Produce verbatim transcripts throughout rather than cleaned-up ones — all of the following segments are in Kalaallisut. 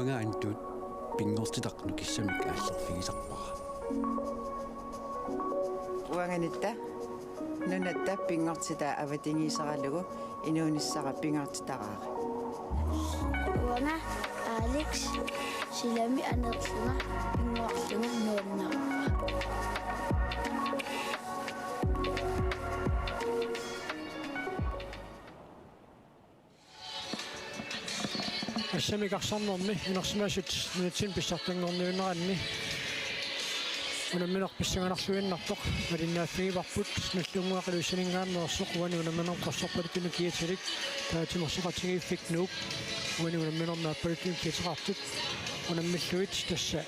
Uanga Antut pinngortitaq nukissamik aallerfigisarpara. Uanga Nitta nunatta pinngortitaa avatangiiseralugu inuunissara pingaartitaraara. Uanga Alex silami aneerlunga pinnguarlugu nuannaraara. Assamik arsarnermi inersimasut nunatsinni pissartanngorniunneranni unammineq pissanganarluinnartoq malinnaaffigivarput. Nagdlunguaq Ilulissaninngaanneersoq uani unamminermi qorsorpaluttunut kiatilik, taava timersoqatigiiffik Nuuk uani unamminermi aappaluttunut kiateqartut unammillugit, tassa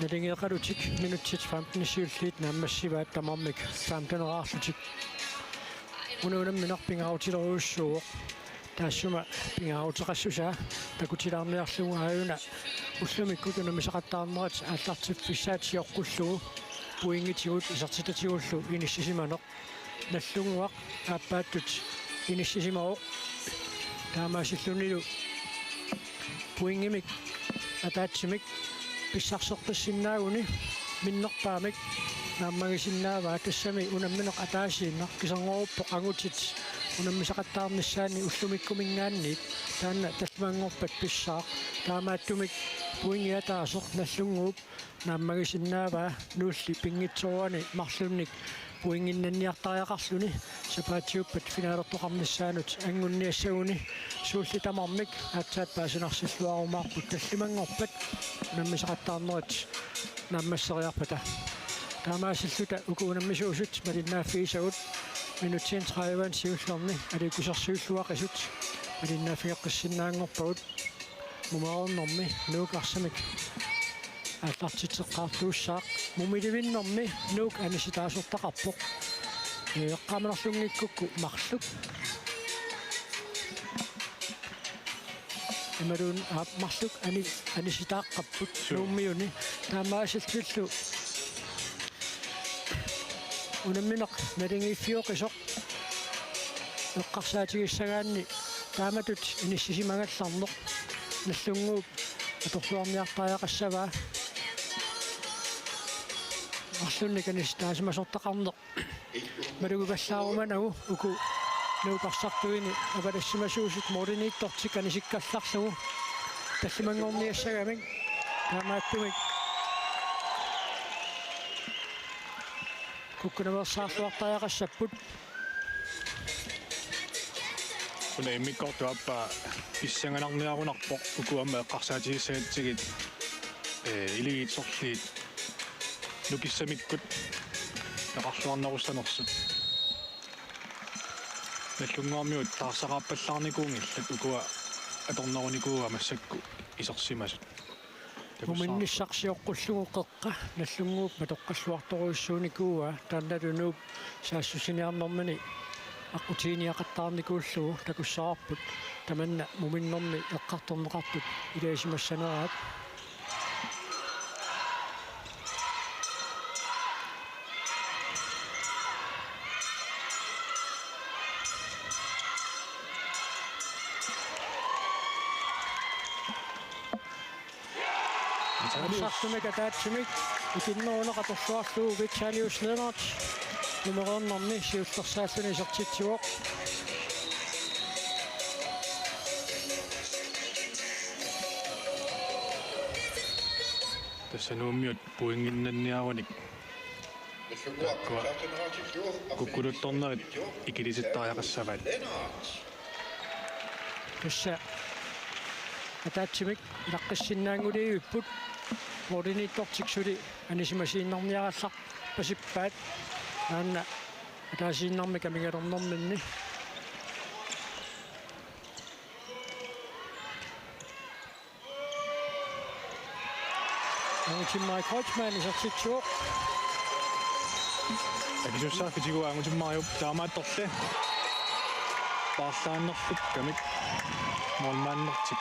naligeeqalutik minutsit femten siulliit naammassivaat, tamarmik femten-eraarlutik. Una unammineq pingaarutilerujussuuvoq. Taassuma pingaaruteqassusaa takutilaarniarlugu aajuna ullumikkut unammisaqattaarnerat aallartiffissaat sioqqullugu pointitigut isertitatigullu inissisimaneq. Nagdlunguaq aappaattut inissisimavoq. Taamaasillunilu pointimik ataatsimik pissarseqqissinnaaguni minnerpaamik naammagisinnaavaa. Tassami unammineq ataasiinnaq kiserngorupput angutit unammisaqattaarnissaanni ullumikkuminngaanniit, taanna tallimanngorpat pissaaq. Taamaattumik pointi ataaseq Nagdlunguup naammagisinnaavaa nulli pinngitsoorani marlunnik pointinnanniartariaqarluni sapaatiuppat finalertoqarnissaanut angunniassaguni. Suulli tamarmik aatsaat paasinarsilluarumaarput tallimanngorpat unammisaqattaarnerit naammasseriarpata. Taamaasilluta uku unammisuusut malinnaaffigisagut minutsinik tredive siullerni aliikkusersuilluaqisut malinnaaffigeqqissinnaanngorpagut. Mumereernermi Nuuk arsamik aallartitseqqaartuussaaq. Mumilivinnermi Nuuk anissitaasortaqarpoq. Eqqaamanarlunngikkukku marluk. Imaluunniit aap, marluk ani-, anissitaaqqapput Nuummiuni. Taamaasillunilu unammineq naligiiffioqisoq eqqarsaatigissagaanni taamatut inissisimagallarneq Nagdlunguup atorluarniartariaqassavaa. Marlunnik anissitaasimasortaqarneq malugivallaarumanagu uku Nuup arsartuini avalassimasuusut målimiittortik anisikkallarlugu tallimanngorniassagamik. Taamaattumik kukkunaveersaarluartariaqassapput. Una immikkoortup aappaa pissanganarniarunarpoq uku aamma eqqarsaatigissagatsigit, ee, iligiit sorliit nukissamikkut peqarluarnerussanersut. Nagdlunguarmiut taarsaqaappallaarnikuunngillat ukua atornerunikuuaa massakkut isersimasut. Takussaarput. Muminnissaq sioqqullugu qeqqa Nagdlunguup matoqqalluartorujussuunikuuaa, taannalu Nuup saassussiniarnermini aqqutiginiaqattaarnikuullugu takussavarput tamanna muminnermi eqqartorneqartut ilaasimassaneraat. Arsartumik ataatsimik ikinneruneq atorluarlugu Vitalius Lennert mumereernermi siullersaalluni isertitsivoq. Tassa Nuummiut pointinnanniarunik taakkua kukkuluttornerit ikilisittariaqassavaat. Tassa ataatsimik ilaqqissinnaanngulerivipput, målimiittortik suli anisimasiinnarniarallarpasippaat, taanna ataasiinnarmik amigalernerminni. Angutimmarik Kreutzmann isertitsivoq. Akisussaaffik tiguaa Angutimmaariup taamaattorli. Paarlaannerlukkamik målmandertik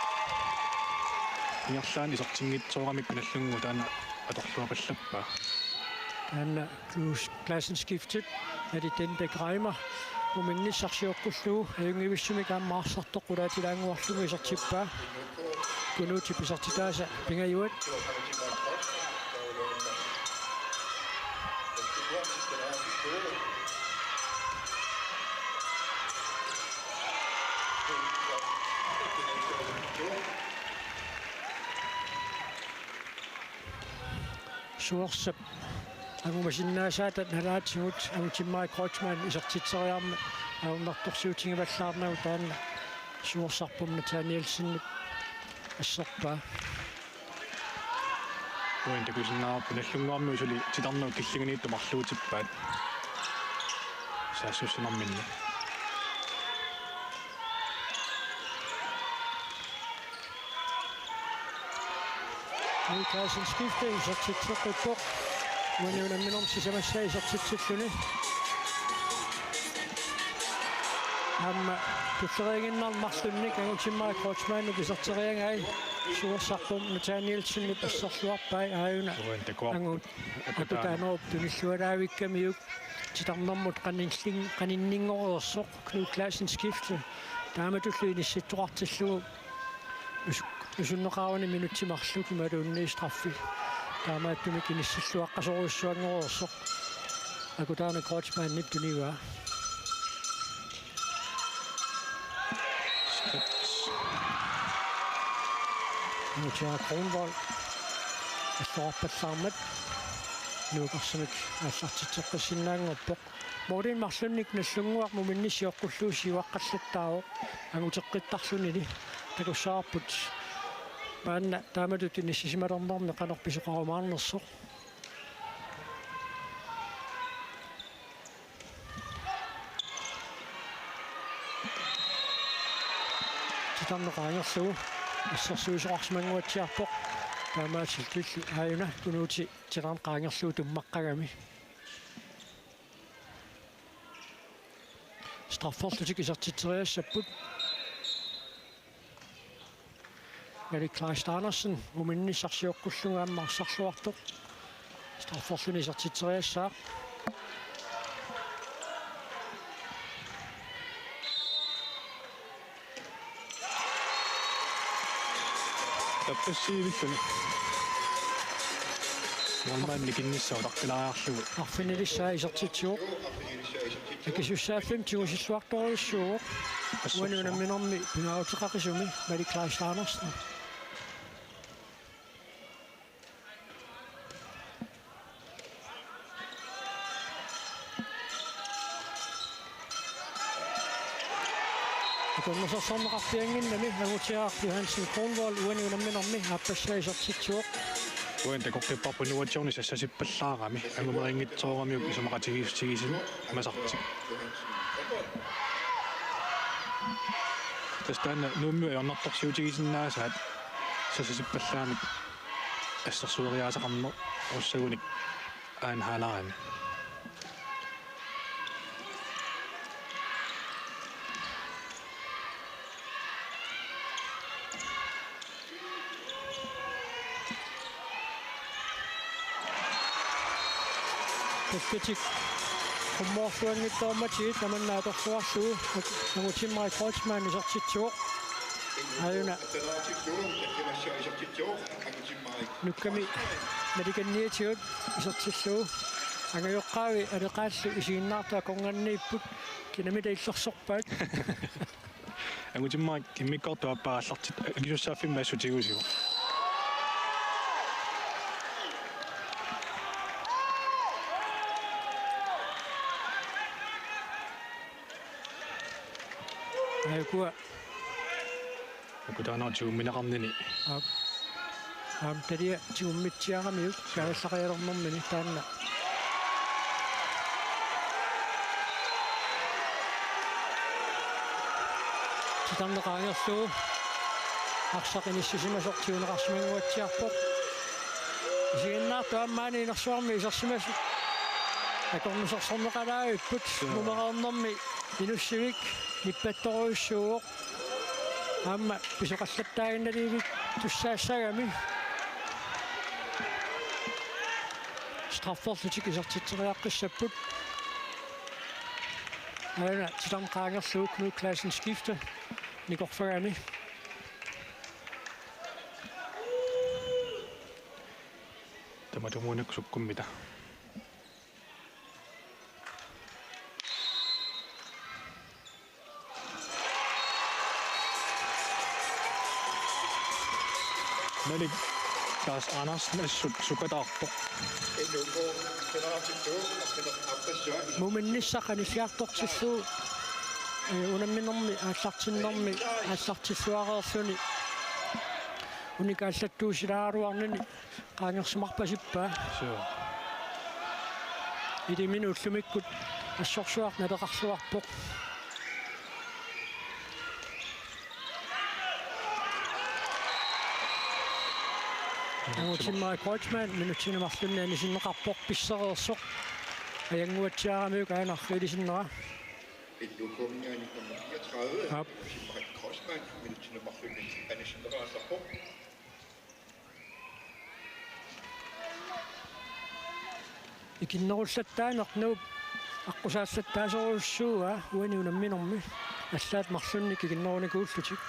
ingerlaannaq isertinngitsooramikku Nagdlunguup taanna atorluaqallappaa. Taanna Klassen skiftet, Ali Denbæk Reimer muminnissaq sioqqullugu ajunngivissumik aamma arsartoq qulaatilaannguarlugu isertippaa. Kunuutip isertitaasa pingajuat. Suorsap angumasinnaasaata nalaatigut Angutimmarik Kreutzmann isertitseriarmat ajornartorsiutigivallaarnagu, taanna Suorsarpum Nathanielsenip asserpaa. Uani takusinnaavarput Nagdlunguarmiut suli titarnerup killinguniittoq marluutippaat saassussinerminni. Knud Clausen skifte isertitseqqippoq. Uani unamminermi sisamassaa isertitsilluni. Aamma tulleriiginnarnik marlunnik Angutimmarik Kreutzmannip iserteriagai Suorsarpum Nathanielsenip asserluarpai, aajuna. Uani takuarput. Angut. Akutaanerup tunillualaavikkamiuk titarnermut qaninning-, qaninninngoreersoq Knud Clausen skifte. Taamatullu inissittoqartillugu nus-, nusunneqaruni minutsit marluk imaluunniit straffi. Taamaattumik inissilluaqqasorujussuanngoreersoq. Akutaana Kreutzmannip tunivaa. Nuutiaq Kronvold. Assorarpallaarmat. Nuukarsamik aallartitseqqissinnaanngorpoq. Målimi marlunnik Nagdlunguaq muminni sioqqullugu siuaqqallattaavoq anguteqqittarlunili. Takussavarput maanna taamatut inissisimalernermi qanoq pisoqarumaarnersoq. Titarneq qaangerlugu assersuisoqarsimannguatsiarpoq. Taamaatsillutillu aajuna Kunuuti titarneq qaangerlugu tummaqqagami. Strafferlutik isertitseriassapput. Malik Kleist Andersen muminnissaq sioqqullugu aamma arsarluartoq. Strafferluni isertitseriassaaq. Tappassiivilluni. Norman nikinnissaa utaqqilaariarlugu. Arfinilissaa isertitsivoq. Akisussaaffimmi tigusilluartorujussuuvoq. Uani unamminermi pingaaruteqaqisumi Malik Kleist Andersen. Akornusersorneqarpiannginnami Angutiaq Johansen Kronvold uani unamminermi aappassaa isertitsivoq. Uani takoqqipparput nuatsiorni sassasippallaarami, angumerinngitsooramiuk isumaqatigiissutigisinnaasartik. Tassa taanna Nuummiut ajornartorsiutigisinnaasaat sassasippallaamik assersueriaaseqarneq, ussaguni aanhaalarani. Tassatik qummoorluanngitsoormatigit tamanna atorluarlugu Angutimmarik Kreutzmann isertitsivoq. Aajuna nukkami nalikanniatigut isertillugu. Angajoqqaavi aleqaallu isiginnaartut akornanniipput, kinamita illersorpaat. Angutimmarik immikkoortup aappaa aallartittoq akisussaaffimmi assut tigusivoq. Aajukua. Akutaanera tigummineqarnini. Aap. Aamma talia tigummitsiaramiuk kaajallaqialernermini taanna. Titarneq qaangerlugu arsaq inissisimasoq tiguneqarsimannguatsiarpoq. Isiginnaartut aamma maani inersuarmi isersimasut akornusersorneqalaavipput. Joo. Mumereernermi Inussivik nippattorujussuuvoq. Aamma pisoqallattaaginnaliivittussaassagami. Strafferlutik isertitseriaqqissapput. Aana titarneq qaangerlugu Knud Clausen skifte nikorfagami. Tamatumuunik sukkummita. Malik Lars Andersen assut sukataarpoq. Muminnissaq qanilliartortillugu, eh, unamminermi aallartinnermi aallartilluareerluni unikaallattuusilaaraluarnini qaangersimarpasippaa. Suu. Iliminut ullumikkut assorsuaq naleqarluarpoq. Angutimmarik Kreutzmann minutsini marlunni anisinneqarpoq, pissereersoq. Ajannguatsiaramiuk aana ilisinnera. Aap. Ikinnerullattaaneq Nuup aqqusaallattaasorujussuuaa uani unamminermi. Allaat marlunnik ikinnerunikuullutik.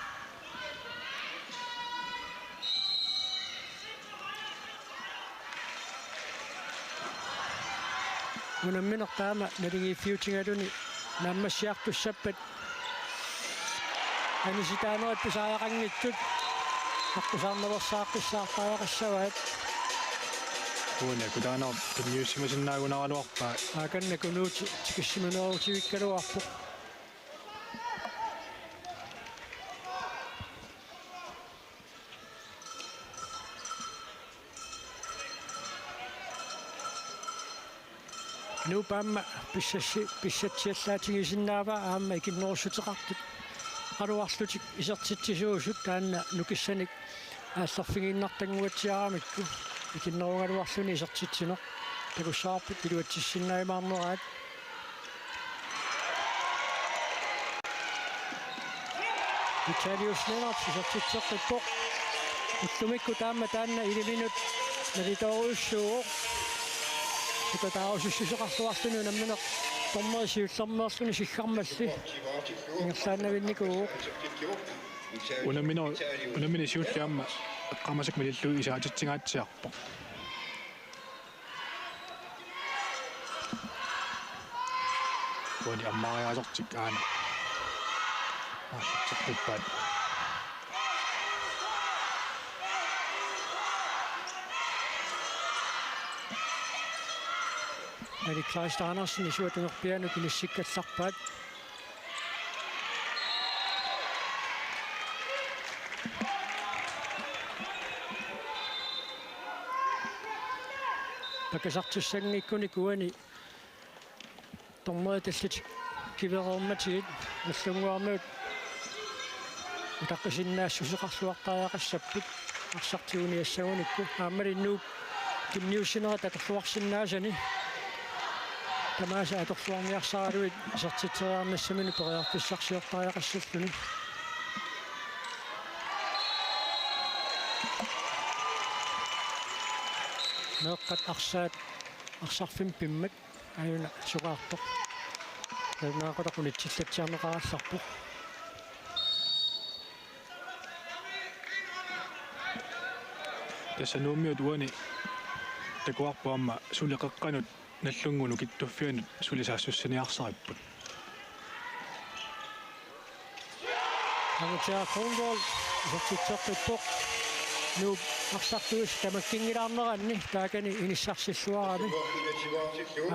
Unammineq taama naligiiffiutigaluni naammassiartussappat anisitaanerit pisariaqanngitsut aqqusaarnaveersaaqqissaartariaqassavaat. Uani kutaanaq tunniussimasinnaagunaraluarpaa. Aakanna Kunuuti tikissimineerutivikkaluarpoq. Nuup aamma pissassi-, pissatsiallaatigisinnaavaa aamma ikinnerussuteqartut. Qaluarlutik isertitsisuusut taanna nukissanik aallerfigiinnartannguatsiaramikku ikinnerugaluarluni isertitsineq. Takussavarput iluatsissinnaajumaarneraat. Vitalius Lennert isertitseqqippoq. Ullumikkut taama taanna iliminut nalitoorujussuuvoq. Sukataarusussuseqarluarluni unammineq dommeri siullermeerluni siggarmalli ingerlaannavinnikuuvoq. Unammineq, unammineq siulliit aamma eqqaamasakka malillugu isaatitsingaatsiarpoq. Uani ammaariaasertik aana aallarteqqippaat. Malik Kleist Andersen isuata nerpianut inissikkallarpaat. Pakasartussanngikkunik uani dommerit tallitik kivereermatigit Nagdlunguarmiut utaqqisinnaassuseqarluartariaqassapput arsaq tiguniassagunikku. Aammali Nuup tunniussinerit atorluarsinnaasani tamaasa atorluarniarsaraluit isertitseriarnissaminut periarfissarsiortariaqassalluni. Meeqqat arsaat arsarfimmi pimmat. Aajuna sukaartoq. Nalunaaqutaq unitsillatsiarneqarallarpoq. Tassa Nuummiut uani takuarput aamma suli qeqqanut Nagdlunguup nukittuffianut suli saassussiniarsaripput. Angutia Kronvold isertitseqqippoq. Nuup arsartuisa tamakkinngilaarneranni taakani inissarsilluarami.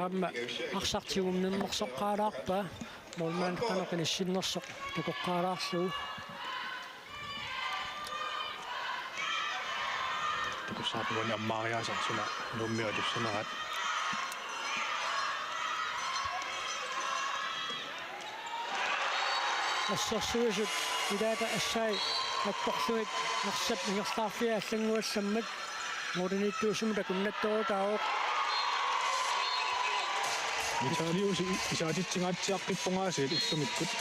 Aamma arsaq tigummersoqqaalaarpaa. Målmand qanoq inissinnersoq takoqqaalaarlugu. Takussavarput uani ammaariaaseq suna Nuummiut atussaneraat. Assersuisut ilaata assai akkorlugit arsap ingerlaarfia allannguallammat målimiittuusumut takunnattoorutaavoq. Vitalius isaatitsingaatsiaqqippoq aasiit ullumikkut.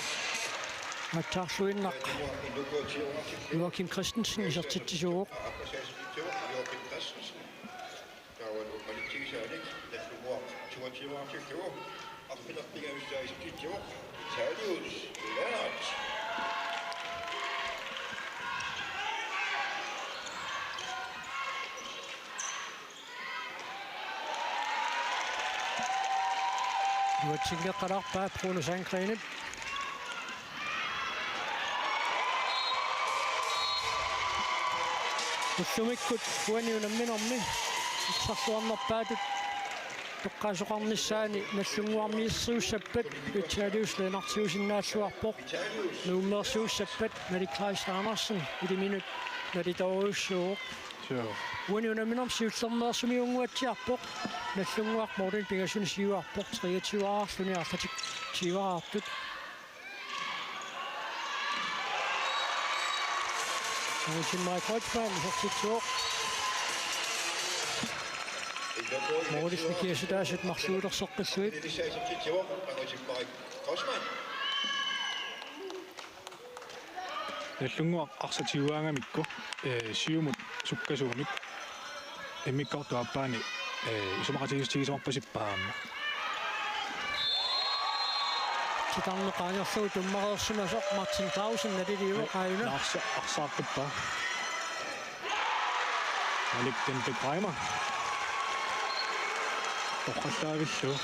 Aatsaarluinnaq Joakim Christensen isertitsisuuvoq. Taavalu malitsigisaanik Nagdlunguaq toogtyve-artillugu arfineq-pingajussaasoq Vitalius Lennert. Iluatsinngikkaluarpaa Bruno Sandgreenip. Ullumikkut uani unamminermi arsarluarnerpaatut toqqaasoqarnissaani Nagdlunguarmiissiussappat Vitalius Lennartiusinnaalluarpoq. Nuummeersuussappat Malik Kleist Andersen iliminut nalitoorujussuuvoq. Suu. Uani unamminermi siullermeersumiunnguatsiarpoq. Nagdlunguaq målini pingasunik siuarpoq, treogtyve-arluni arlatik siuartut. Angutimmarik Kreutzmann isertitsivoq. Målip nikiassutaasut marluulerseqqillugit. Nagdlunguaq arsaq tiguaagamikku, ee, siumut sukkasuumik immikkoortup aappaani, ee, isumaqatigiissutigisumorpasippoq aamma. Titarneq qaangerlugu tummareersimasoq Martin Clausen naliliivoq aajuna. Lars arsaaqqippaa. Malik Denbæk Reimer. Oqallaavillu.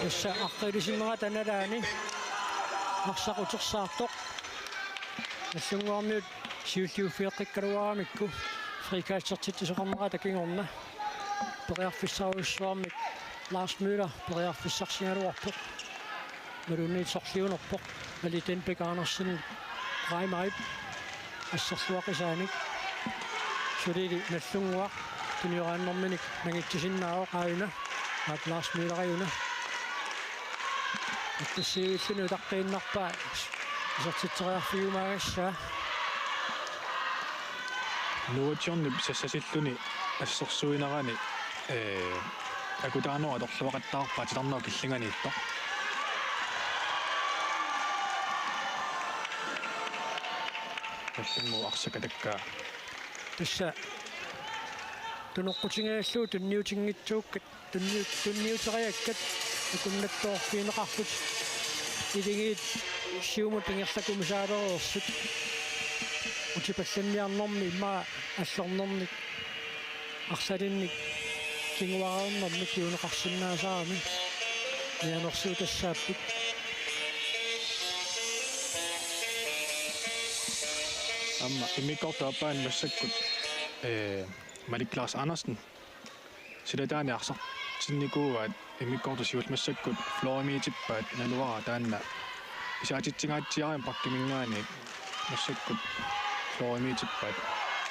Tassa aqqilisinnera tanalaani arsaq utersaartoq. Nagdlunguarmiut siulliuffigeqqikkaluaramikku frikastertitsisoqarnerata kingorna. Periarfissarujussuarmik Lars Møller periarfissarsigaluarpoq. Imaluunniit sorliunerpoq. Malik Denbæk Andersen Reimerip asserluaqisaanik. Sulili Nagdlunguaq tunioraannerminik nangitsisinnaavoq aajuna. Aap Lars Møller aajuna. Attassiivilluni utaqqiinnarpaa isertitseriarfigiumaagassaa. Nuutsiornip sassasilluni assersuinerani, ee, akutaanera atorluaqattaarpaa titarnerup killinganiittoq. Nagdlunguup arsaq atakkaa. Tassa tunoqqutigigallugu tunniutinngitsuukkat, tunniu-, tunniuteriakkat akunnattoorfigineqarlutik iligiit siumut ingerlakumisaalereersut. Utipallanniarnermi immaqa allornernik arlalinnik kinguareernermik kinguneqarsinnaasarami mianersuutassaapput. Aamma immikkoortup aappaani massakkut, ee, Malik Lars Andersen. Silataani arsartinnikuuaat immikkoortut siulleq massakkut Florimiitippaat naluara taanna isaatitsingaatsiarami bakkiminngaanniit massakkut Florimiitippaat.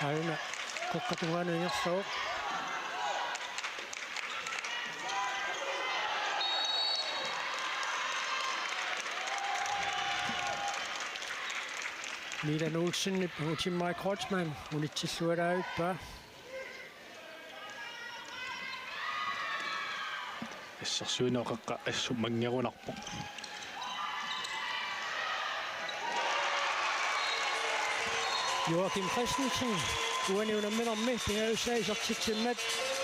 Aajuna qeqqata tungaanut ingerlavoq. Milan Olsenip Angutimmarik Kreutzmann unitsillualaavippaa. Assersuineq qeqqa assut manngerunarpoq. Joakim Christensen uani unamminermi pingajussaa isertitsimmat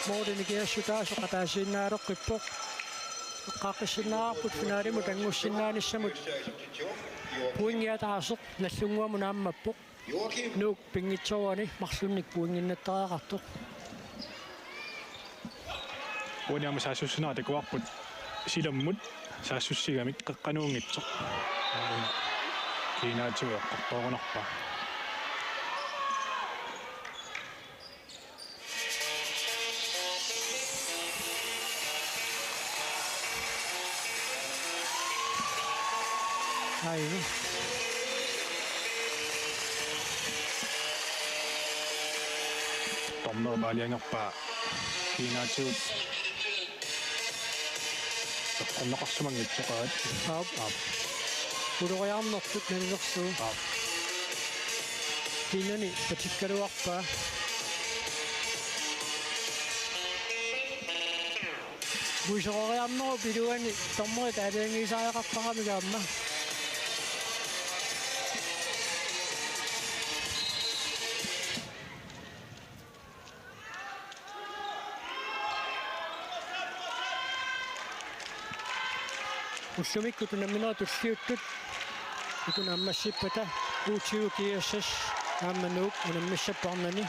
målip nikiassutaasoq ataasiinnaaleqqippoq. Eqqaaqqissinnaarput finalimut anngussinnaanissamut pointi ataaseq Nagdlunguamut naammappoq. Nuuk pinngitsoorani marlunnik pointinnattariaqartoq. Uani aamma saassussineq takuarput silammut saassussigamik qeqqanuunngitsoq. Kiinaatigut eqqortoorunarpaa. Ai. Dommerip aalajangerpaa kiinaatigut eqqorneqarsimanngitsoqaat. Aap. Aap. Uloriarnertut nalilersuut. Aap. Kiinani patikkaluarpaa. Uisororiarnerup iluani dommerit aalajangiisariaqartaramik aamma. Ullumikkut unamminerit tulliuttut uku naammassippata U tyve G S S aamma Nuuk unammissapput arnani.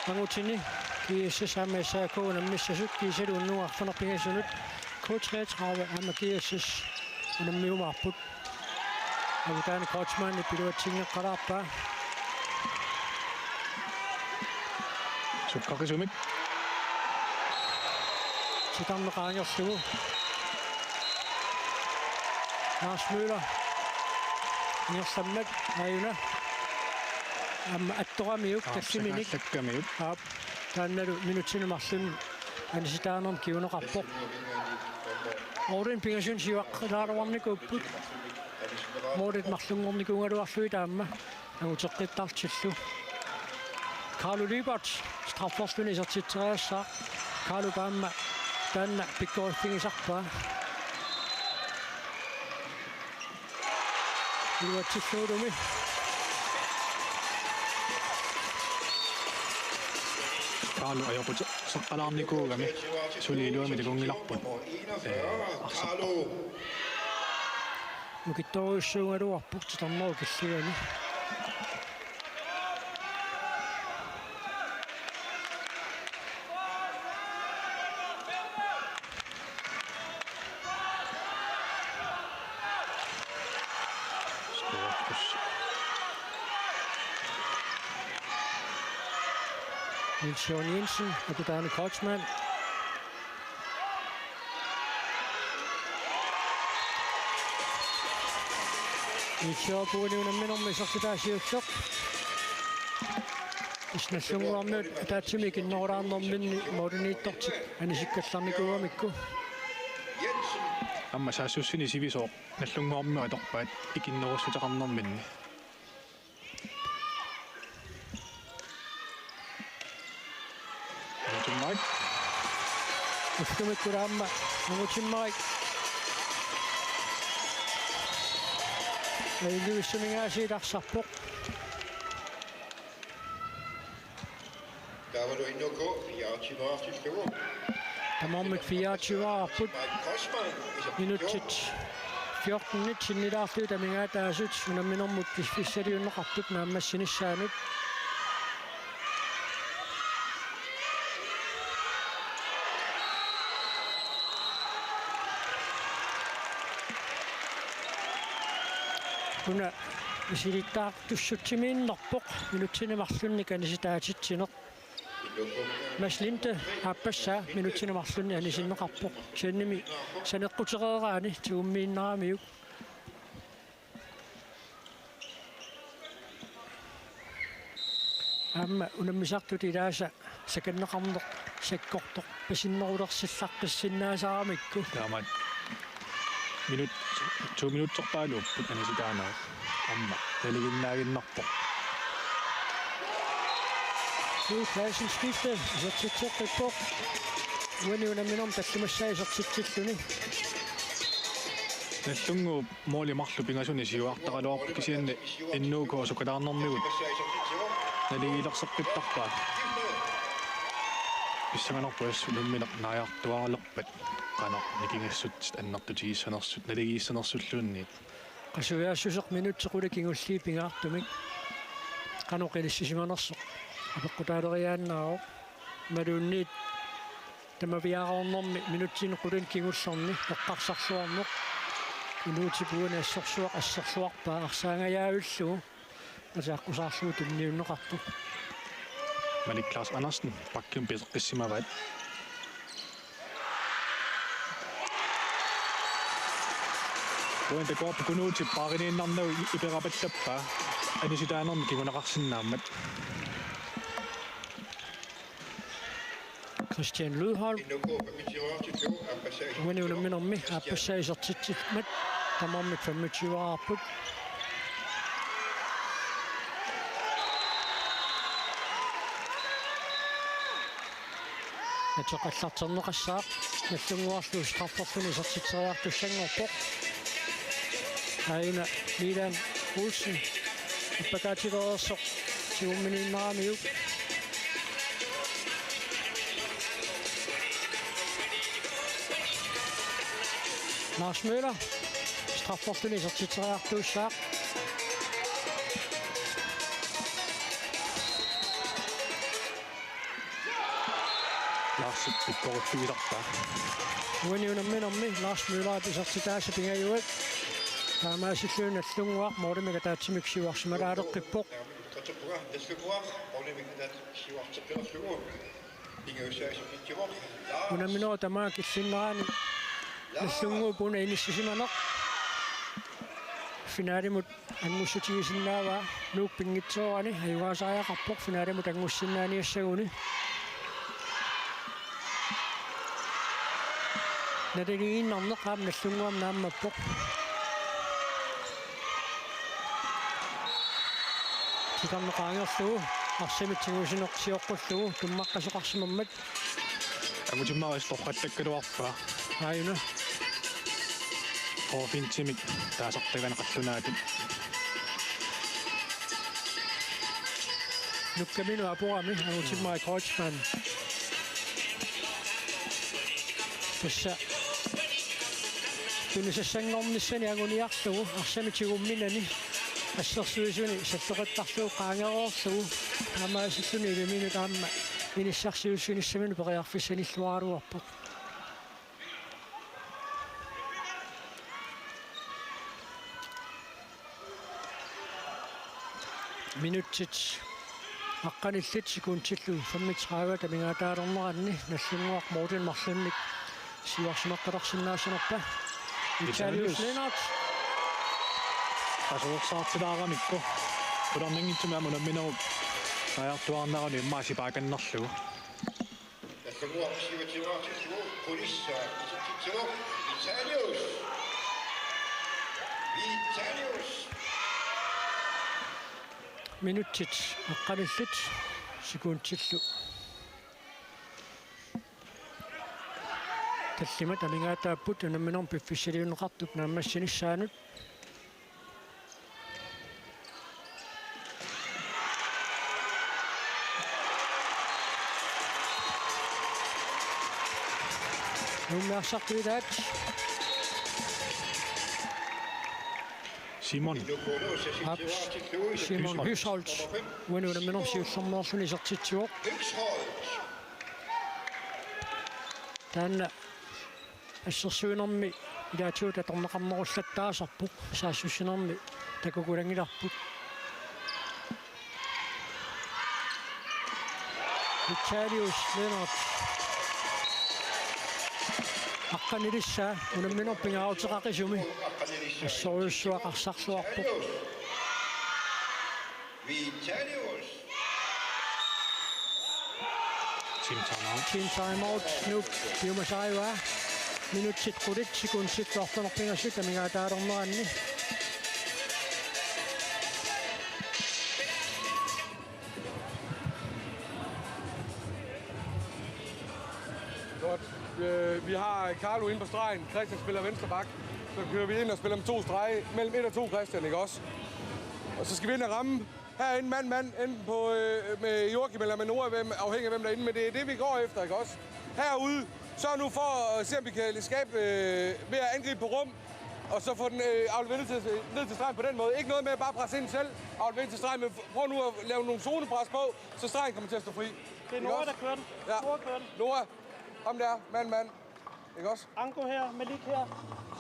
Angutini G S S aamma S A K unammissasut kiisalu unnugu arfineq-pingasunut K treogtredive aamma G S S unammiumaarput. Akutaani Kreutzmannip iluatsinngeqqalaarpaa. Sukkaqisumik. Titarneq qaangerlugu. Lars Møller. Ingerlammat aajuna. Aamma attoramiuk. Aap, tassiminik. Sagallakkamiuk. Aap. Taannalu minutsini marlunni anisitaanermut kinguneqarpoq. Målini pingasunut siuaqqilaaruarnikuupput. Målit marlunngornikuugaluarlugit aamma anguteqqittartillu. Carlo Lyberth strafferluni isertitseriassaaq. Carlo aamma taanna pikkoriffigisarpaa. Iluatsilluulumi. Carlo ajoquteqqalaarnikuugami suli iluamik takunngilarput. Ee, arsaq. Nukittorujussuugaluarpoq titarnerup killingani. Niels Jørgen Jensen, Akutaani Kreutzmann. Niels Jørgen Jensen unamminermi isertitaa siulleq. Nallunnguarmiut ataatsimik ikinnerulaarnerminni målimiittortik anisikkallarnikuugamikku. Aamma saassussini sivisooq Nallunnguarmiut atorpaat ikinnerussuteqarnerminni. Angutsimmarik. Ullumikkut aamma Angutsimmarik. Ilivissumik aasiit arsarpoq. Taavalu N K fireogtyve-artillugu. Tamarmik fireogtyve-arput. Minutsit fjortenit sinnilaarlugit amigaataasut unamminermut piffissaliunneqartut naammassinissaanut. Una misilittaartussutsimiinnerpoq minutsini marlunnik anisitaatitsineq. Mads Linde aappassaa minutsini marlunni anisinneqarpoq. Kisiannimi saneqqutereeraanni tigummiinnaramiuk. Aamma unammisartut ilaasa sakanneqarneq sakkortoq pasinnerulersillaqqissinnaasaaramikku. Taamaat minut, to minutserpaaluupput anisitaaneq. Aamma naliginnaaginnarpoq. Knud Clausen skifte isertitseqqippoq. Uani unamminermi tallimassaa isertitsilluni. Nallunnguup måli marluk pingasuni siuaartaraluarpoq kisianni N K sukkalaarnermigut naligiilerseqqittarpaa. Pissanganarpoq assut unammineq naajartuaalerpat qanoq nikingassutsit annertutigissanersut naligiissanersulluunniit. Qasujaassuseq minutsit qulit kingulliit pingaartumik qanoq inissisimanersoq apeqqutaaleriaannaavoq. Imaluunniit tamaviaareernermi minutsini qulinik kingullerni eqqarsarluarneq. Inuutip uani assorsuaq asserluarpaa arsaangajaavillugu. Asaaqqusaarlugu tunniunneqartoq. Malik Lars Andersen, bakkimik piseqqissimavaat. Uani takuarput Knuthip paariniinnarnagu iperapallappaa anisitaanermi kinguneqarsinnaammat. Christian Lydholm. Uani unamminermi aappassaa isertitsimmat tamarmik femogtyve-arput. Ateqallarterneqassaaq Nallunnguarlu strafferluni isertitseriartussanngorpoq. Aajuna Milan Olsen appakaatilereersoq tigumminiinnaramiuk. Lars Møller strafferluni isertitseriartuussaaq. Lars Pikkoriffigisarpaa. Uani unamminermi Lars Møller isertitaasa pingajuat. Taamaasilluni Nagdlunguaq målimik ataatsimik siuarsimalaaleqqippoq. Unamminerup tamaat killinnerani Nagdlunguup una inissisimaneq. Finalimut angussutigisinnaavaa Nuuk pinngitsoorani ajugaasariaqarpoq finalimut angussinnaaniassaguni. Naliliinnarneq aamma Nagdlunguami naammappoq. Titarneq qaangerlugu arsamik tigusineq sioqqullugu tummaqqasoqarsimammat. Angutimmaristorqattakkaluarpaa. Aajuna. Offensimik taasartaganeqarlunaatut. Nukkaminut aporami Angutimmarik Kreutzmann. Tassa tunisassanngornissani anguniarlugu arsamik tigumminani assersuisuni salloqittarlugu qaangereerlugu taamaasilluni iliminut aamma inissarsiussinissaminut periarfissanilluaraluarpoq. Minutsit aqqanillit sekundillu femogtredive amigaataalerneranni Nagdlunguaq målip marlunnik siuarsimaqqatarsinnaassanerpa. Vitalius Lennert. Qasuersaartilaaramikku. Qularnanngitsumik aamma unamminerup naajartuaarnerani immaqa sipaakannarlugu. Nagdlunguaq siuartiuaartillugu qulissaa isertitsivoq Vitalius. Vitalius. Minutsit aqqanillit sekundillu tallimat amigaataapput unamminermi piffissaliunneqartup naammassinissaanut. Nuummi arsartuutaat. Simon. Aap, Simon Høsholt. Uani unamminermi siullermeerluni isertitsivoq. Taanna assersuinermi ilaatigut atorneqarnerullattaasarpoq, saassussinermi takukulaanngilarput. Vitalius Lennert. Aqqanilissaa unamminerup pingaaruteqaqisumi. Assorujussuaq arsarluarpoq. Vitalius. Team timeout. Team timeout. Nuuk piumasarivaat. Minutsit qulit sekundit fjorten pingasut amigaataalerneranni. Godt. Øh, vi har Carlo inde på stregen. Christian spiller venstre bak. Så kører vi ind og spiller med to strege. Mellem et og to, Christian, ikke også? Og så skal vi ind og ramme herinde mand mand, enten på, øh, med Joachim eller med Noah, hvem, afhængig af hvem der er inde, men det er det, vi går efter, ikke også? Herude, sørg nu for at se, om vi kan skabe, øh, ved at angribe på rum, og så få den, øh, afleveret ned til, ned til stregen på den måde. Ikke noget med at bare presse ind selv, aflevere ind til stregen, men prøv nu at lave nogle zonepres på, så stregen kommer til at stå fri. Det er Noah, der kører den. Ja. Noah kører den. Noah, ham der, mand mand. Ikke også? Anko her, Malik her.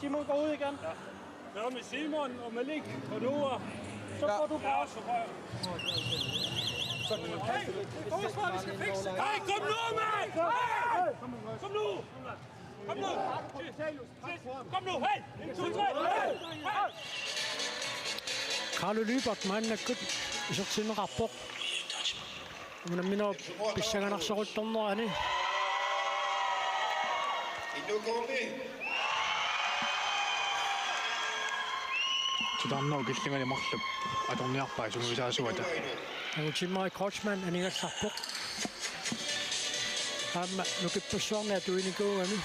Simon går ud igen. Ja. Hvad med Simon og Malik og Noah? Så får du pause. Så kan man kaste det. Forsvar, vi skal fikse. Nej, kom nu, mand! Hey! Kom nu! Kom nu! Kom nu, hey! En, to, tre! Hey! Hey! Carlo Lyberth maannakkut isertinneqarpoq. Unamminerup pissanganarsoruttornerani. Titarnerup killingani marluk atorniarpai sungiusaasuata. Angutimmarik Kreutzmann anigallarpoq. Aamma nukippassuarni atuinikuugami.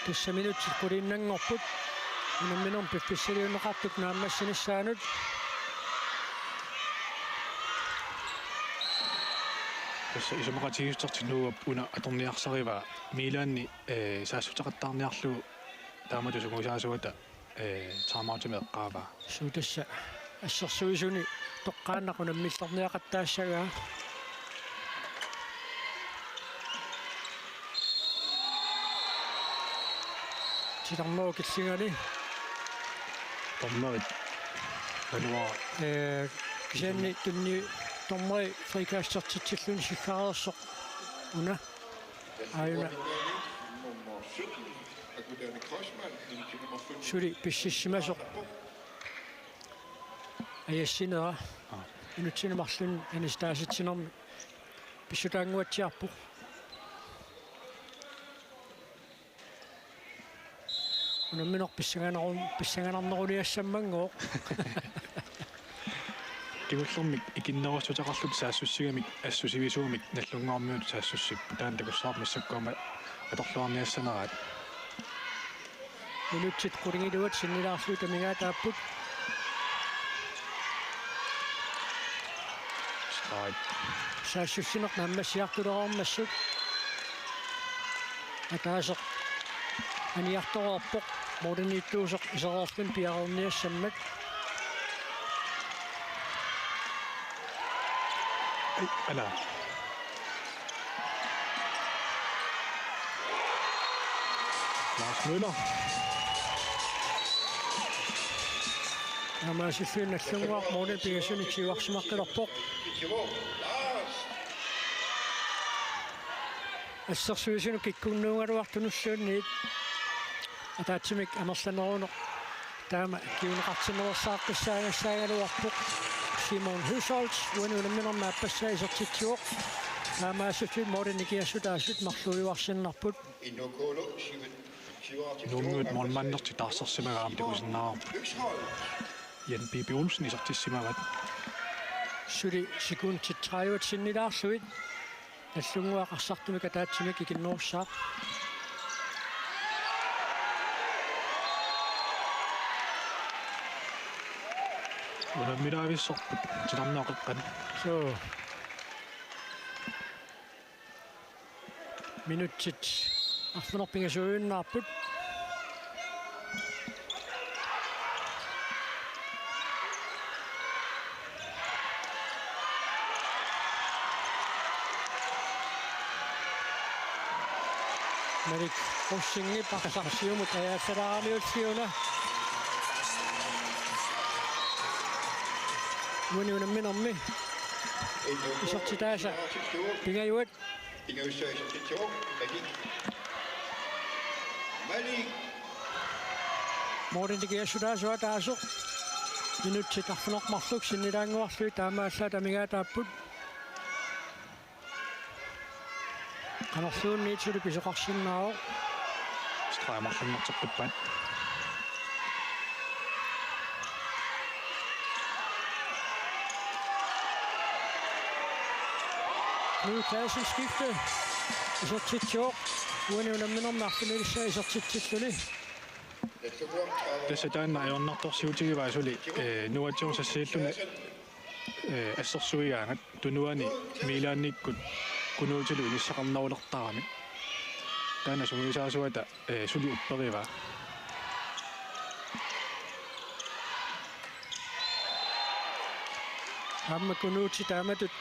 Tassa minutsit quliinnanngorput. Unamminermi piffissaliunneqartup naammassinissaanut. Isumaqatigiissuteqartut Nuup una atorniarsarivaa Milaanni, eh, saassuteqattaarniarlugu taamatut sungiusaasuata, eh, timeoutimik eqqaavaa. Suu tassa assersuisuni toqqaannaq unammillerniaqattaassagaa. Titarnerup killingani. Dommerit. Valuara. Eh, kisianni tunni dommeri frikastertitsilluni sikkareersoq una. Aajuna. Suli pississimasoq. Ajassinera. Aa. Minutsini marlunni anistaasatsinermi pissutaannguatsiarpoq. Unammineq pissanganarun-, pissanganarneruliassammanngooq. Kingullermik ikinnerussuteqarlutik saassussigamik assusivisuumik Nagdlunguarmiut saassussipput. Taanna takussavarput massakkut aamma atorluarniassaneraat. Minutsit qulingiluat sinnilaarlugit amigaataapput. Streg. Saassussineq naammassiartulerarmassuk. Ataaseq aniartoreerpoq, målimiittuusoq isereerluni piareerniassammat. Ai, ala. Lars Møller. Taamaasilluni Nagdlunguaq målinik pingasunik siuarsimaqqilerpoq. Assersuisunut kikkunnuugaluartunulluunniit ataatsimik amerlaneruneq taama kinguneqartinneqassaaqqissaagassaagaluarpoq. Simon Høsholt uani unamminermi aappassaa isertitsivoq. Taamaasilluni målinik nikiassutaasut marluujuarsinnarput. Nuummiut målmandertik taarsersimagaat aamma takusinnaavarput. Jan Pipi Olsen isertissimavat. Suli sekundit tredive sinnilaarlugit. Nagdlunguaq arsartumik ataatsimik ikinnerussaaq. Unammilaavissorput titarnerup qeqqani. Suu. Minutsit arfineq-pingasuujuinnaapput. Malik Rosing arsaq siumut ajaasalaaramiulliuna. Uani unamminermi isertitaasa pingajuat. Målinik nikiassutaasut ataaseq. Minutsit arfineq-marluk sinnilaannguarlugit taamaallaat amigaataapput. Qanorluunniit suli pisoqarsinnaavoq. Streg marlunnerteqqippaat. Knud Clausen skifte. Isertitsivoq. Uani unamminermi arfinilissaa isertitsilluni. Tassa taanna ajornartorsiutigivaa suli, eh, Nuup atsiorneq sassiliilluni, eh, assersuigaangat tunuani Milaanikkut Knuutilu inissaqarnerulertaramik. Taanna sungiusaasuata, eh, suli upperivaa. Aamma Knuuti taamatut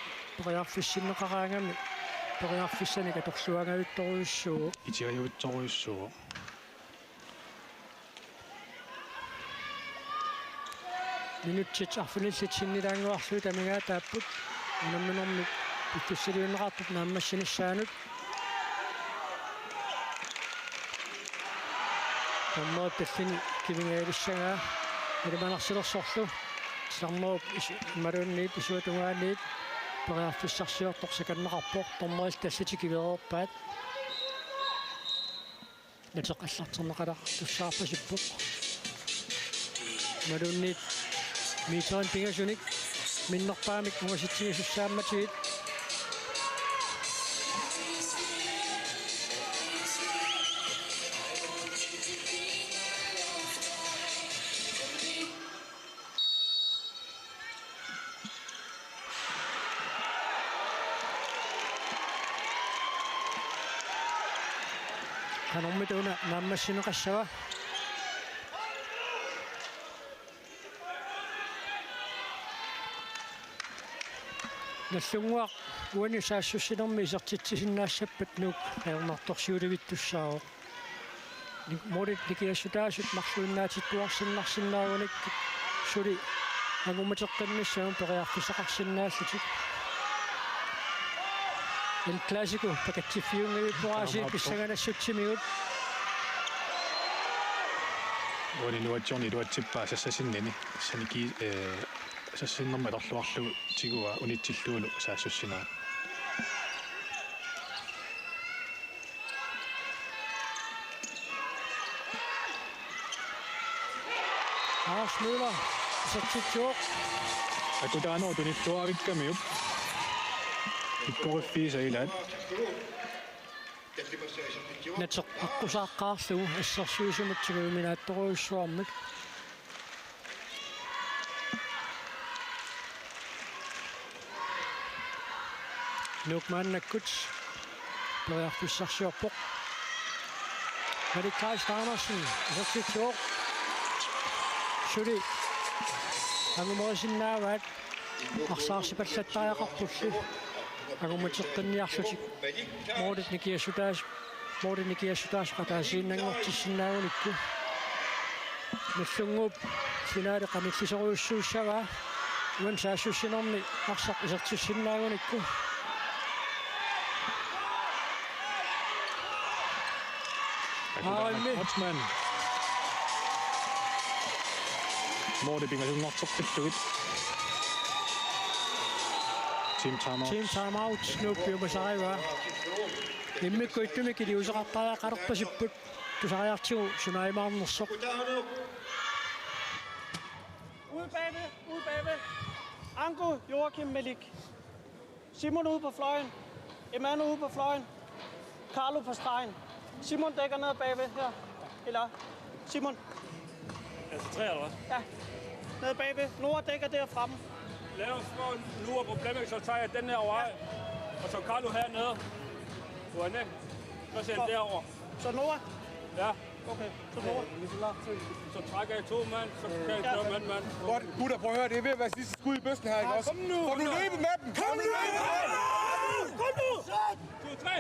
periarfissinneqaraangami periarfissanik atorluaangajuttorujussuuvoq. Itiajuttorujussuuvoq. Minutsit arfinillit sinnilaannguarlugit amigaataapput. Unamminermi piffissaliunneqartup naammassinissaanut. Dommerip tallini kivingaalissagaa ilimanarsilersorlu. Titarnerup is-, imaluunniit isuata tungaaniit periarfissarsiortoq sakanneqarpoq. Dommerillu tallitik kivereerpaat. Nateq allarterneqalaartussaarpasippoq. Imaluunniit meterinik pingasunik minnerpaamik ungasitsigisussaammatigit. Anormita una naammassineqassava. Nagdlunguaq uani saassussinermi isertitsisinnaassappat Nuuk ajornartorsiulivittussaavoq. Ni-, målit nikiassutaasut marluinnaatittuarsinnarsinnaagunik suli angummateqqinnissamut periarfissaqarsinnaallutik. El Clasico pakatsiffiunngilluarput Aasiit pissanganassutsimigut. Uani nuatsiorneq iluatsippaa sassasinnini. Saniki, eh, sassasinnarmi atorluarlugu tiguaa unitsillugulu saassussineq. Lars Møller, isertitsivoq. Akutaanerup tunittuavikkamiuk. Pikkoriffiisa ilaat. Nateq aqqusaaqqaarlugu assersuisumut tiguminaattorujussuarmik. Nuuk maannakkut periarfissarsiorpoq. Malik Kleist Andersen isertitsivoq. Suli angumerisinnaavaat arsaarsipallattariaqarpulli angummateqqinniarlutik. Målit nikiassutaas-, målit nikiassutaasut ataasiinnanngortissinnaagunikku. Nagdlunguup finaali qanillisorujussuussavaa. Uani saassussinermi arsaq isertissinnaagunikku. Akutaan Aammi. Kreutzmann. Måli pingasunngorteqqillugit. Team timeout. Team timeout, Nuuk piumasarivaa. Immikkut ittumik iliuuseqartariaqalerpasipput. Tusariartigu sunaajumaarnersoq. Ude bagved, ude bagved. Anko, Joachim, Malik. Simon ude på fløjen. Emmanuel ude på fløjen. Carlo på stregen. Simon dækker ned bagved her. Eller Simon. Altså tre, eller hvad? Ja. Nede bagved. Noah dækker der fremme. Lav os få Noah på playmaker, så tager jeg den her over. Og så Carlo hernede. Du er ned. Så ser jeg derover. Så Noah? Ja. Okay, så Noah. Så trækker jeg to mand, så kan jeg køre mand, mand. Godt, gutter, prøv at høre, det er ved at være sidste skud i bøssen her, ikke også? Kom nu. Får du løbet med dem? Kom nu! Kom nu! To, tre.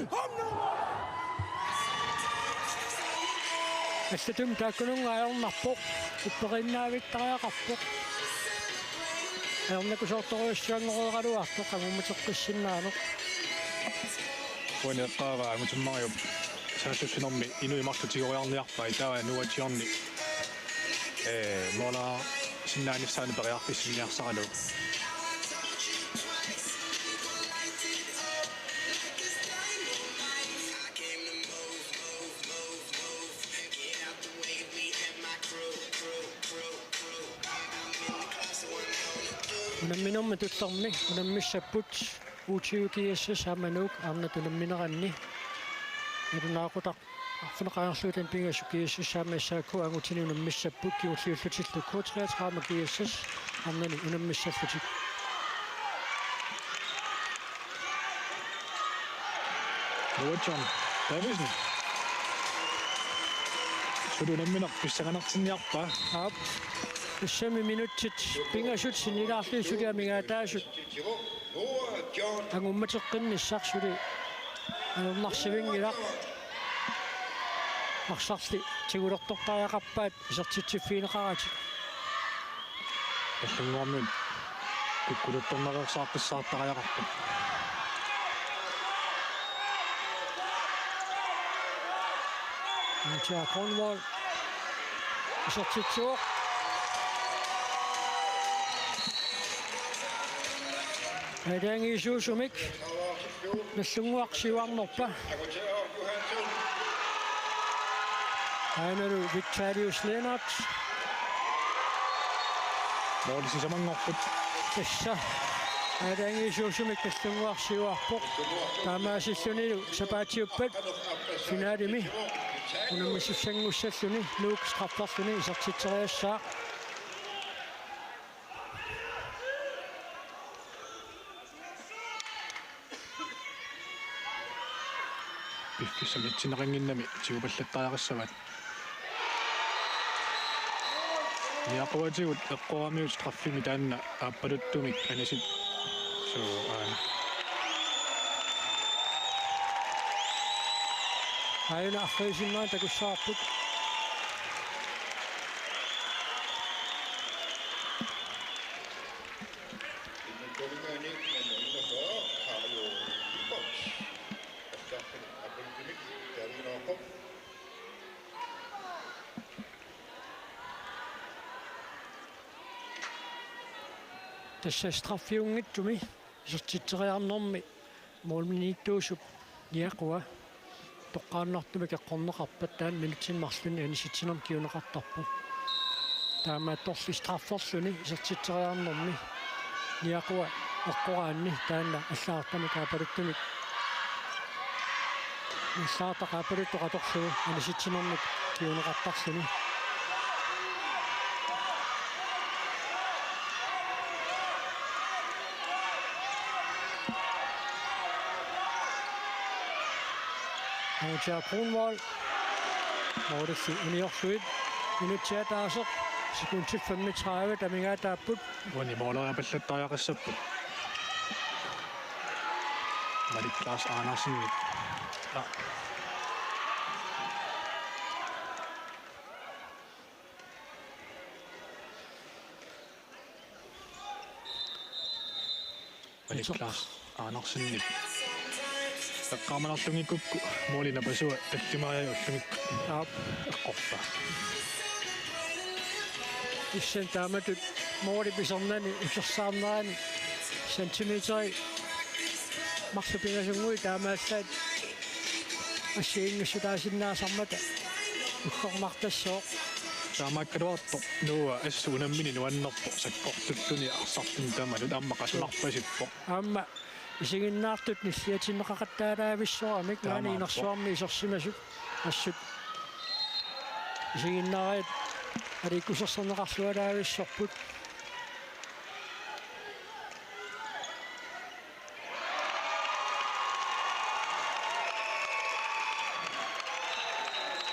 Kom nu! Allatut taakkununnga ajornarpoq, upperiinnaavittariaqarpoq. Ajornakusoortorujussuanngoreraluartoq angummateqqissinnaaneq. Uani eqqaavaa Angutimmaariup saassussinermi inuit marluk tigoriarniarpai, taava nuatsiorni, eh, målersinnaanissaanut periarfissinniarsaralugu. Unamminermi tullermi unammissapput U tyve GSS aamma Nuuk arnat unammineranni. Nalunaaqutaq arfineq-aarlugit pingasut GSS aamma S A K angutini unammissapput, kingulliullutillu K treogtredive GSS arnani unammissallutik. Joachim Davidsen. Suli unammineq pissanganartinniarpaa. Aap. Tassami minutsit pingasut sinnilaarlugit suli amigaataasut angummateqqinnissaq suli ajornarsivinngilaq. Arsarli tigulertortariaqarpaat isertitsiffigineqaratik. Nagdlunguarmiut kukkuluttorneqarsaaqqissaartariaqarput. Mitja Grønvold isertitsivoq. Aalajangiisuusumik Nagdlunguaq siuarnerpa. Aanalu Vitalius Lennert. Måli sisamanngorput. Tassa aalajangiisuusumik Nagdlunguaq siuarpoq. Taamaasillunilu sapaatiuppat finalimi unammisussanngussallugu Nuuk strafferluni isertitseriassaaq. piffissami atsinneqannginnami tigupallattariaqassavaat. Niaquatigut eqqoramiuk straffimi taanna aappaluttumik anisit-, suu, aana. Aajuna arfineq-marlunnik takussavarput. Tassa straffiunngitsumi isertitseriarnermi målmandiittuusup Niaqua toqqaannartumik eqqorneqarpat taanna minutsini marlunni anisitsinermik kinguneqartarpoq. Taamaattorli strafferluni isertitseriarnermi Niaqua eqqoraanni taanna allagartamik aappaluttumik, allagartaq aappaluttoq atorlugu anisitsinermik kinguneqartarluni. Angutja Brunvold. Målilli uniorlugu. Minutsit ataaseq. Sekundit femogtredive, taamaattut. Uani måleriapallattariaqassapput. Malik Klaas Andersen. Ja. Malik Klaas Andersenip eqqaamanarlunngikukku måli napasua tallimariarluni. Aap. Eqqorpaa. Kisianni taamatut målip isernani utersaarnerani centimeteri marluk pingasunnguit taamaallaat assigiinngissutaasinnaasarmata uggornartassooq. Taamaakkaluartoq Noah assut unammineq nuannerpoq sakkortulluni arsarluni tamanut aamma qasumarpasippoq. Aamma isiginnaartut nilliatinneqaqattaalaavissoramik. Taamaappoq. Maani inersuarmi isersimasut assut isiginnaariat aliikkusersorneqarlualaavissorput.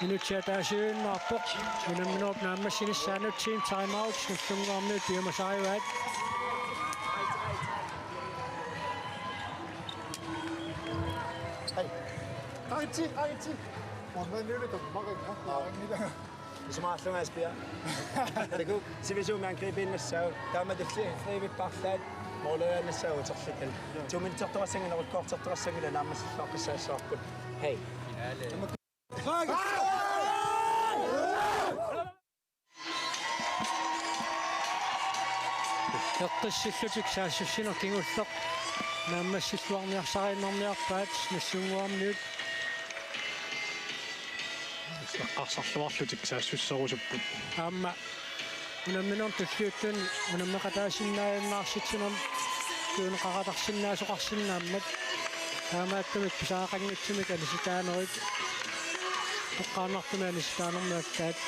Minutsit ataaseq siuinnarpoq. Unamminerup naammassinissaanut team timeout, Nagdlunguarmiut piumasarivaat. Hej. Hej, Ti. Hej, Ti. Hvor er det, du makker? Isumaqarlunga Esbjerg. Takuuk, sivisuumik angribiinnassaagut. Taamatulli friivippalaat måleriaannassaagut uterlitat. Tuminitsertoqassanngilaq, rødt kortertoqassanngilaq, naammassilluaqqissaassavarput. Hej. Eqqissillutik saassussineq kingulleq naammassilluarniarsariinnarniarpaat Nagdlunguarmiut. Eqqarsarluarlutik saassusserusupput. Aamma unamminermi tulliuttuni unammeqataasinnaajunnaarsitsinermi kinguneqaqatarsinnaasoqarsinnaammat. Taamaattumik pisariaqanngitsumik anisitaanerit toqqaannartumik anisitaanermut aatsaat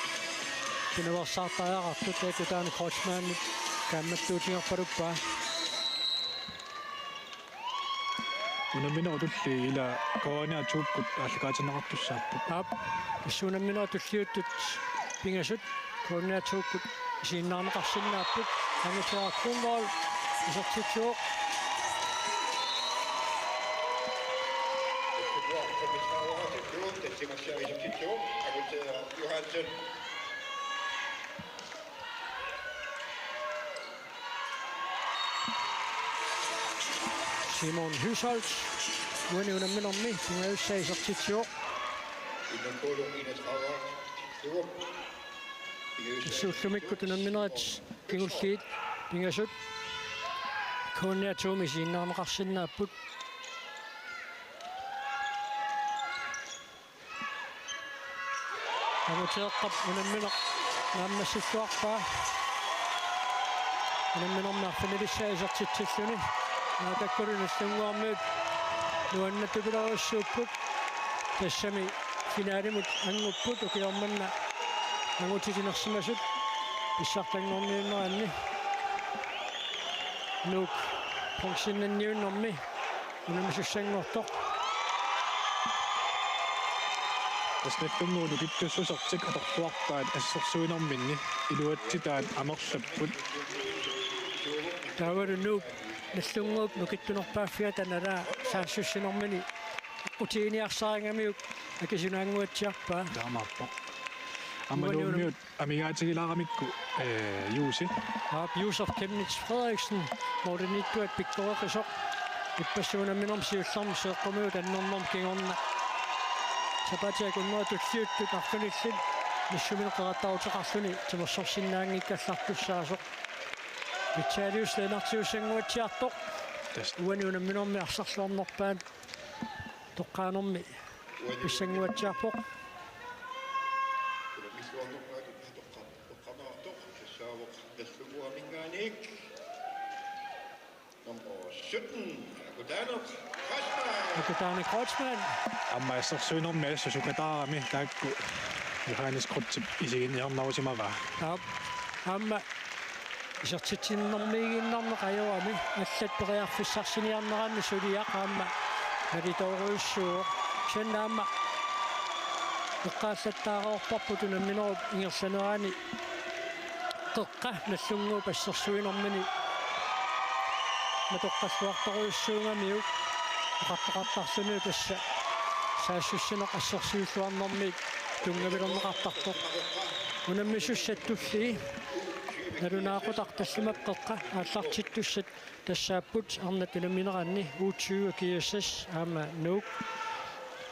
pinaveersaartariaqartut, taakku taanna Kreutzmannip kaammattuutigerpaluppaa. Unamminerup tullia ila K N R to-kkut aallakaatinneqartussaapput. Aap, tassa unamminerup tulliuttut pingasut K N R to-kkut isiginnaarneqarsinnaapput. Angutja Kronvold isertitsivoq. Johansen. Simon Høsholt, uani unamminermi pingajussaa isertitsivoq. Tassa ullumikkut unamminerit kingulliit pingasut K N R to-mi isiginnaarneqarsinnaapput. Angutja Eqqap unammineq naammassilluarpaa. Unamminermi arfinilissaa isertitsilluni. Maannakkut Nagdlunguarmiut nuannaartupiloorujussuupput. Tassami finalimut angupput ukioq manna angutit inersimasut pissartanngorniunneranni. Nuuk bronzenniunnermi unammisussanngortoq. Tassa Nagdlunguup nukittussusertik atorluarpaat assersuinerminni iluatsitaat amerlapput. Taavalu Nuuk Nagdlunguup nukittunerpaaffiata nalaa saassussinermini qutiiniarsarigamiuk akisunaannguatsiarpaa. Taamaappoq. Aamma Uani Nuummiut amigaatigilaaramikkit, eh, Juusi. Aap, Josef Chemnitz Frederiksen, målimiittuat pikkoreqisoq. Ippassaq unamminermi siullermi seeqqumigut annernermi kingorna sapaatip akunnera tulliuttut arfinillit misissuineq qeqattaaruteqarluni timersorsinnaanngikkallartussaasoq. Vitalis Lennartiussannguatsiartoq. Tassa. Uani unamminermi arsarluarnerpaat toqqaanermi pissannguatsiarpoq. Nummer sytten, Akutaaneq Kreutzmann. Akutaaneq Kreutzmann. Aamma assersuinermi assut sukataarami taakku Johannes Kreutzip isiginniarnerusimavaa. Aap. Aamma isertitsinnermiiginnarneq ajorami allat periarfissarsiniarnerani suliaq aamma nalitoorujussuuvoq. Kisianni aamma eqqaallattaareerparput unamminerup ingerlanerani Qeqqa Nagdlunguup assersuinermini matoqqalluartorujussuugamiuk oqartoqartarluni tassa saassussineq assersuilluarnermik tunngavilerneqartarpoq. Unammisussat tullii nalunaaqutaq tallimat Qeqqa aallartittussat tassaapput arnat unammineranni U tyve G S S aamma Nuuk.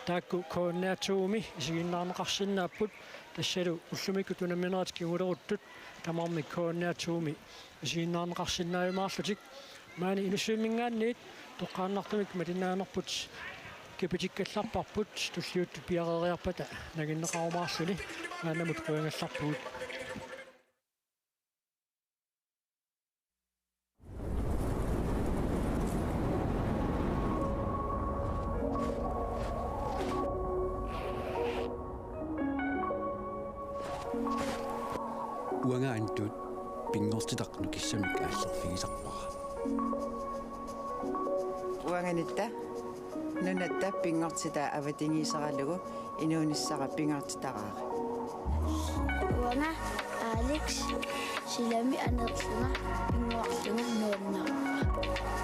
Taakku K N R to-mi isiginnaarneqarsinnaapput tassalu ullumikkut unamminerit kinguleruttut tamarmik K N R to-mi isiginnaarneqarsinnaajumaarlutik. Maani Inussivimminngaanniit toqqaannartumik malinnaanerput kipitikkallarparput tulliuttut piareeriarpata nanginneqarumaarluni maannamut qujangallarpugut. Uanga Antut pinngortitaq nukissamik aallerfigisarpara. Uanga Nitta nunatta pinngortitaa avatangiiseralugu inuunissara pingaartitaraara. Uanga Alex silami aneerlunga pinnguarlunga nuannaarpara.